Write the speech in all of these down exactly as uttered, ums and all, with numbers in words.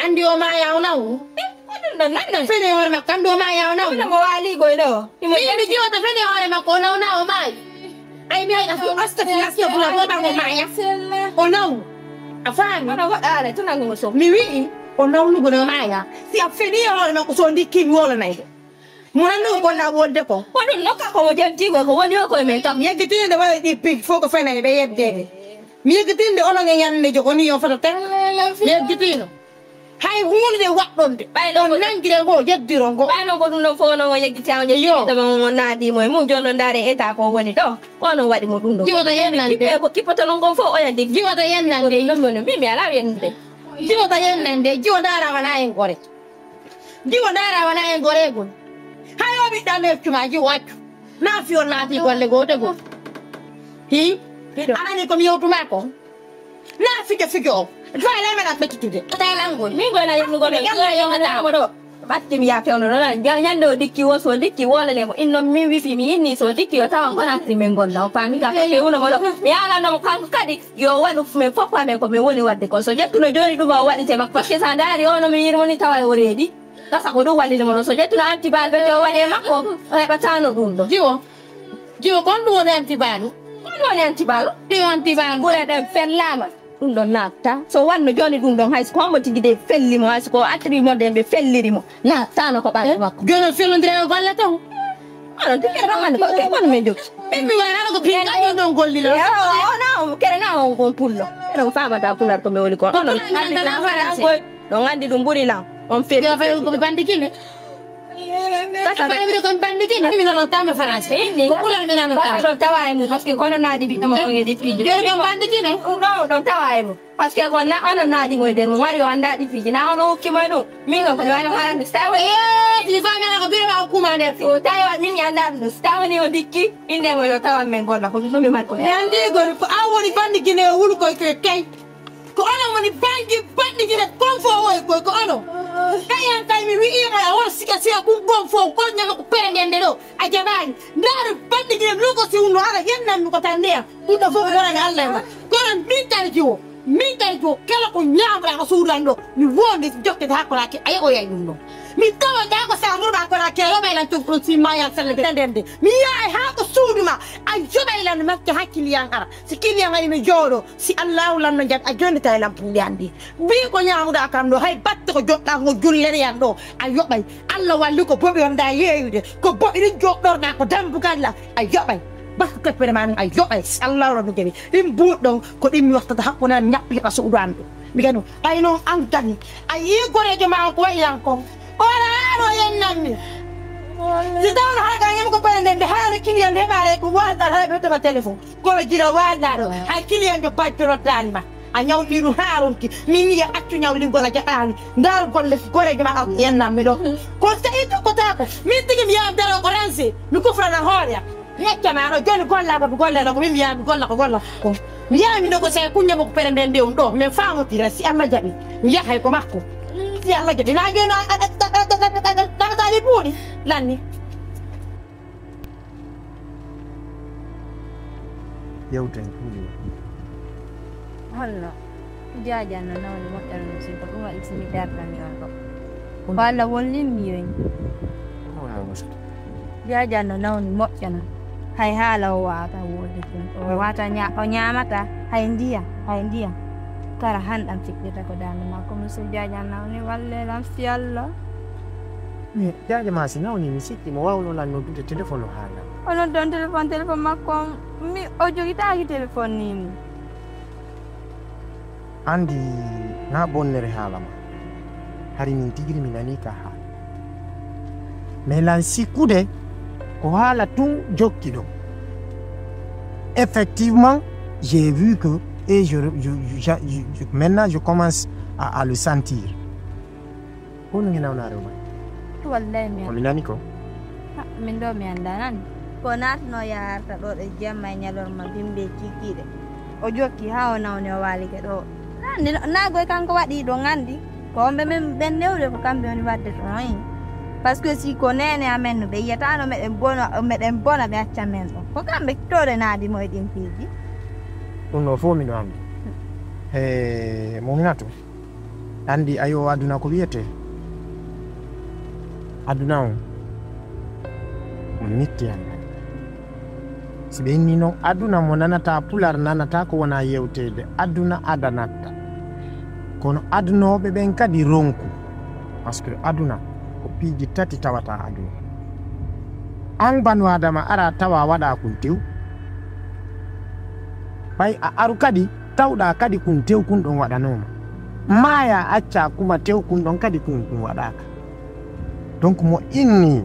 Andi o maaya o naw. Ko ɗum ɗon nan nan. Fene hoore makko andi o maaya o naw. Kono mo waali koy ɗo. Imo Min mi jiwata fene hoore makko o naw na o maayi. Ay mi ay astu astu astu bula bula mo maaya. O naw. A faami. Kono waɗaale tun angu mo so. Mi wi'i o nawnugo no maaya. Si a feni hoore makko so ndikki mi wolo nay. Mo nanno ko na wonde ko. Ko ɗum nokka ko mo janti ko ko woni o koye men kam. Yeggitinde waɗa ɗi pig fof ko fene ɓe yeddede. Mi yeggitinde onon e yande jogoni yo foto ten. Mi yeggitino. Hay huunde waɗɗonde. Ɓayno On ko nangire ngo yeddiro ngo. Ɓayno ko ɗum ɗon fof non o yeggiti an o Yo. yeggitama mo naadi mo e mum jooni noon ndaare état ko woni ɗo. Ko onon waɗi mo ɗum ɗo. Jiwoto yennande. Kippe ko kippoto non kon fof o yandi. Jiwoto yennande. Ɗum ɗon woni min mi alaa yennde. Jiwoto yennande. Jiwo ndaara wala en gore. Jiwo ndaara wala en goreegol. Hay o ɓiɗɗa meccuma jiwo accu. Na fiyo laati golle goote goo. Hi? Anani ko mi yewtuma ko. Na fijo fijo o. Fayla men a ɓettitude. Taylangol. Min goyna yimlugol men. Yalla yewata mo ɗo. Ɓatti mi yaafewno ɗo nan. Ñande o dikki wo so dikki wolane mo. Inno min wifi mi inni so dikki o tawan konatri men golla. O faami ka fewno mo ɗo. Mi yaalano mo kanko kadi. Yo waɗu men fof amen ko min woni waɗde ko. So ƴettuno jooni ɗum o waɗite makko. Parce que so a ndaari o no mi yirmoni tawa o reedi. Gasa ko ɗum wallini mo ɗo. So ƴettuno antibaal ɓe o waɗi e makko. O heɓataano ɗum ɗo. Jiwo. Jiwo kon ɗum woni antibaal. Kon woni antibaal. Ɗi antibaal. Ɓure ɗen fellaama. Ɗum ɗon natta. So wanno jooni ɗum ɗon hay so ko hombo tigi de felli mo hay so ko attiri mo de ɓe felliri mo. Nattano ko ɓaaɗe makko. Jooni on fellondira e golle ton. Onon tigi ɗon hannde ko ɗum woni men jogti. Min mi wayano ko pinga ɗum ɗon gollila. Yo, o na o kere na on kon pullo. Kere o famata pular ko mi woni kon. Onon. Ɗon anndi ɗum ɓuri lan. On feri. Yo fay ko mi bandi kine. Kasa fay mi ko mi bandi kine. Mi non tama France. Ko ɓural mi non tama. Ɗon tawa e mum parce que kono naadi ɓiɗɗo mo ko ngedi piiji. Yo mi bandi kine. Ɗon ɗon tawa e mum. Parce que ko na onon naadi mo e nder mum wari o annda ɗi piiji na on o hokki mo e ɗum. Min ko ko wano haran mi sawa. Eh, ti fa mi ko bire ma hokku ma nder. O tawa min mi annda ɗum. Tawa ni o dikki inde mo yo tawan men golla ko ɗum mi mari ko. Mi anndi gol ko a woni bandi kine wul ko ke kay. Ko onon woni bangi banɗigire kon fof oye koye ko onon. Kayen kay mi wi'ima ya won sika sika kun kon fof kon ñama ko perengende ɗo a jaɓani. Ndaari banɗigire mi ko si wonno ara yennanmi ko tan ndeyam. Ɗum ɗo fof ko wonani Allah e ma. Kono min kadi jiwo min kadi jiwo kala ko ñaamra ko suudan ɗo mi wonde jokkede hakkoraki a yeɓoyay ɗum ɗo. Mi tawa da ko sa murɗa kora ke yoɓay lan tun kon si ma ya selle ɓe ndende mi yaay ha ko suudu ma a yoɓay lan macca hakkiliyan ara si kiliyan ari mi jooɗo. Si Allaahu lanno jam a jonnita e lampuuɗi an ɗi. Mbii ko ñaamuɗaa kam ɗo hay batte ko joɗɗaa ko jullere yan ɗo a yoɓay. Allah walli ko boɓi on ɗa yeeyude ko boɓi ɗin joɗɗorɗaa ko dambugal la a yoɓay. Batte teppere ma ɗum a yoɓay si Allaahu lanno jaɓi ɗin buuɗ ɗon ko ɗin mi wattata hakkunde an ñaɓɓirɗa suudu an ɗo. Mi gano ɓay noon an kadi a yii goreejo ma on ko wayi yan kon. Ora ano yennanmi. Si tawno haa ga ñam ko pare nden de haa no kiliyan heɓaare ɗum waɗa haa ɓe tama téléphone. Kono jira waɗɗa ɗo hay kiliyan jo bajjoro dani ma. A ñawli ɗum haa ronki min yiya accu ñawlingol a jaɓaani ndaar golle goreejo ma a yennan mi ɗo. Ko tawi tokkotaako min tigi mi yaha daro ko ranse mi kufrana hoore am. Yecca ma no joni golla ko golle no ko min mi yaha mi golla ko golla ko mi yaha mi dogo sey kunya mo ko pere nden de um ɗo min famotira si Allah jaɓi mi yahay ko makko. Si Allah jaɓi na joni ɗagatali buuɗi lanni. Yewten huuli. Holno jaajan no nawni moƴƴere mum si ko ɗum waɗi si mi dartan ɗon ɗo. Ko Allah wollimmi yoñ. Jaajan no nawni moƴƴana. Hay haala o waawata wolde tun. O waawata o ñaamata hay ndiyam hay ndiyam. Kara hanɗam fiɗɗita ko daande makko. Monsieur Jaajan nawni wallelam si Allah. Mi jaaja ma si nawni mi sikki mo wawno lan noddude téléphone o haala. O noddi on téléphone téléphone makko on mi o jogitaaki téléphone ni ni. Andi na bonnere haala ma. Hari min tigiri mi nani ka haala. Mais lan sikkude ko haala tun jokki ɗo. Effectivement, j'ai vu que et je, je, je, je, je, maintenant je commence à, à le sentir. Ko no ngenawnaare o mari? Wallahi mi. Ko mi nani ko? Min ɗo mi annda nan. Ko naatno yaharta ɗo ɗo jemma e ñalorma bimbe kikiɗe. O jokki haa o nawni o waalike ɗo. Nandi nagoy kanko waɗi ɗo ngandi. Ko omɓe min ɓen newde ko kamɓe woni wadde ɗo noyi. Parce que si ko nene amen no ɓe yiyata no meɗen bona meɗen bona ɓe acca men ɗo. Ko kamɓe toɗe naadi mo e ɗin piiji. Ɗum ɗo fof miɗo anndi. E muminatou. Anndi ayo aduna ko wiyetee? Aduna on, on mitti anndi. Si ɓe inni non aduna mo nanata pular nanata ko wona yewteede, aduna adanatta. Kono adunooɓe ɓen kadi ronku. Parce que aduna ko piiji tati tawata aduna. An banu adama ara tawa waɗa kun tew. Ɓay a aru kadi tawɗa kadi kun tew kun ɗon waɗanooma. Maaya acca kuma tew kun ɗon kadi kun kun waɗaaka. Donc mo inni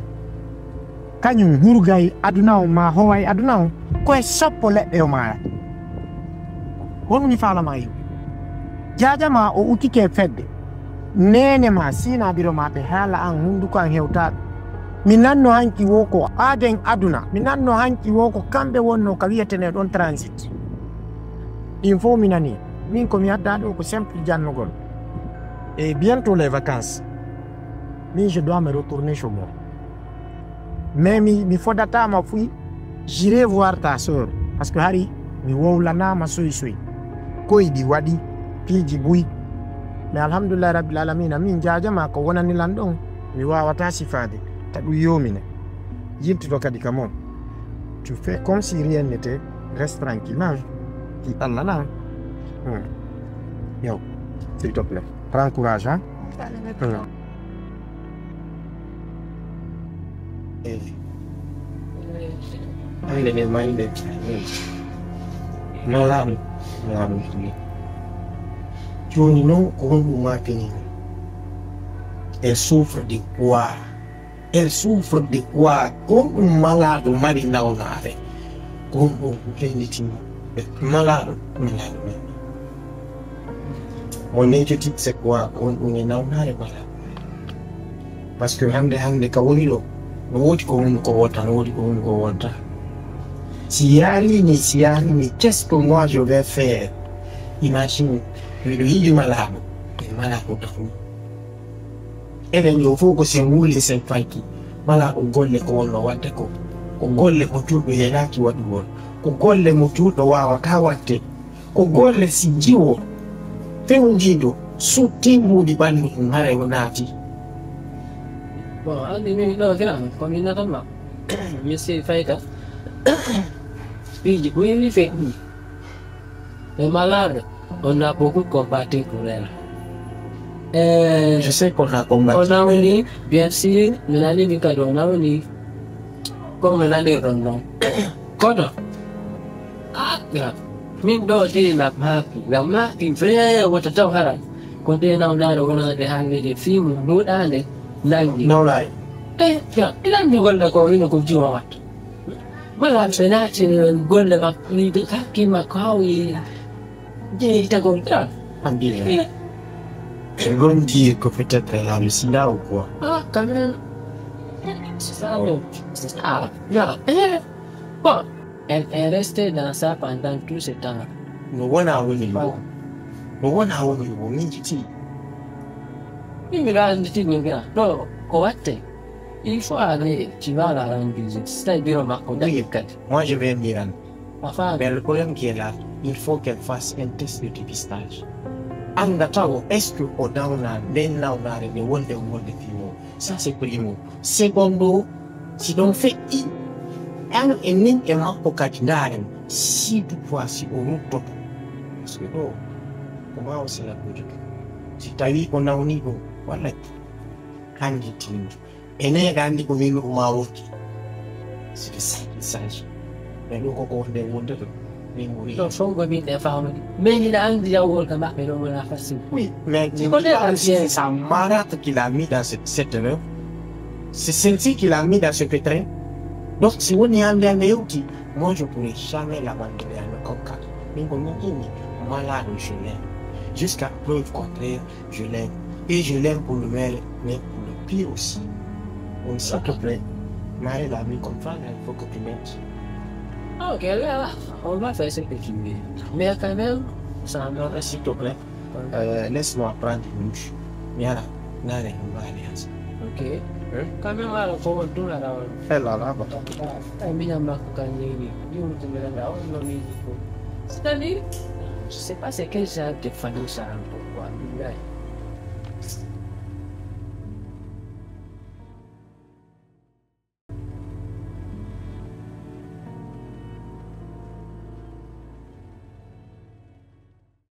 kañum hurgay aduna on ma howay aduna on, koye sappo leɗɗe yo maaya. Honmi faalama yimɓe? Jaaja ma o utike fedde. Neene ma sina biro ma ɓe haala an hunduko an hewtaɗo. Mi nanno hanki wo ko aaden aduna. Mi nanno hanki wo ko kamɓe wonno ka wiyetene ɗon transit. Ɗin fof mi nani. Min ko mi adda ɗo ko simple jannugol. Et bientôt les vacances. Min je dois me retourner chez moi. Mais mi, mi fodatama fuy, j'irai voir ta sœur. Parce que hari mi wowlanama soy soy. Koyɗi waɗi, piiji buy. Mais alhamdulillah rabbil alamina, min jaajama ko wonani lan ɗon. Mi wawata sifaade, ta ɗum yomine. Yiltuto kadi ka mon. Tu fais comme si rien n'était, reste tranquille. Nan, ti Allah nan. Hmm. Yow, s'il te plaît, prends courage, hein? Hmm. Eh. Hannde ne mayde. Malaaɗo, malaaɗo. Jooni noon ko honɗum maakini? Elle souffre de quoi? Elle souffre de quoi? Ko honɗum malaaɗo mari nawnaare? Ko honɗum ko felliti malaaɗo, malaaɗo mari? Mon inquiétude, c'est quoi? Ko honɗum e nawnaare malaaɗo? Parce que hannde, hannde ka woni ɗo, no woodi ko woni ko wonta, no woodi ko woni ko wonta. Si yaarini, si yaarini, qu'est-ce que moi je vais faire? Imagine, miɗo yiɗi malaaɗo, e malaaɗo tan. Enen ɗo fof ko sen wuuli, sen fanki. Malaaɗo golle ko wonno waɗde ko. Ko golle mo juulɗo yenaaki waɗugol. Ko golle mo juulɗo waawata waɗde. Ko golle si jiwo fewndiiɗo sutti mbuuɗi ɓanndu ɗum haray o naati. Bon, anndi min ɗo kiran ko min natanma. Monsieur Fayta. Piiji ɓuymi feƴƴi. E malade, on a beaucoup combattu pour elle. Eh, je sais qu'on a combattu. On a uni, bien sûr, mi nani mi kadi on a uni. Comme mi nani ɗon non. Kono, ah, ya, min ɗo dina maaki, ya maaki vrai wata taw haran. Ko nde nawnaare wonande hannde fiimu muɗaande nangi. Nawlaay. Eh, ya, ilan mi golla ko wino ko jiwa watta. Mala ɓe naati golle makko, yiide hakkil makko haa o yehi jeytagol tan. Alhamdulillah. Eh. Et l'homme dit que peut-être elle a le sida ou quoi? Ah, quand même. C'est ça, bon. Ah, non. Eh. Bon, elle est restée dans ça pendant tout ce temps. No wona woni ɗo. No wona woni ɗo, min jiti. Min mbiɗa anndi tigi mbiɗa ɗo ko watte. Il faut aller, tu vas la rendre visite. Si tawi biro makko dañi kadi. Moi, je vais m'y rendre. A faami? Mais le problème qui est là, il faut qu'elle fasse un test de dépistage. Annda taw, est-ce que o nawna nden nawnaare nde wonde o wonde fii mum? Ça, c'est primo. Secondo, si ɗon feƴƴi, an e min e makko kadi ndaaren, si toutefois si o ruttoto. Parce que ɗo, ko maa o sila ɗo jogi. Si tawi o nawni ɗo, walla anndi tinndi. Ene aɗa anndi ko min ɗum maa wonki. C'est de ça qu'il s'agit. Mais ɗo koko wonde wonde ɗo. Min ɓuri. Non, fof ko min e famde. Mais hiɗa anndi yawgol ka maɓɓe ɗo wona facile. Oui, mais c'est marâtre qui l'a mis dans cette, cette erreur. C'est celle-ci qui l'a mis dans ce pétrin. Donc, si woni hannde hannde yewti, moi je pourrais jamais l'abandonner à n'aucun cas. Min ko min inni, malade je l'aime. Jusqu'à preuve contraire, je l'aime. Et je l'aime pour le meilleur, mais pour le pire aussi. Donc, s'il te plaît, Marie l'a mis comme ça, là, il faut que tu m'aides. Ah, ok, là, on va faire ce que tu veux. Mais quand même, ça me... S'il te plaît, euh, laisse-moi prendre une douche. Mais là, là, là, on va aller ensemble. Ok. Hein? Quand même, alors, comment tout là, là, on... Eh là, là, bah. Ah, mais il y a Marc Kandé, lui, on te met là, on l'a mis. C'est-à-dire, je sais pas c'est quel genre de famille ça, pourquoi.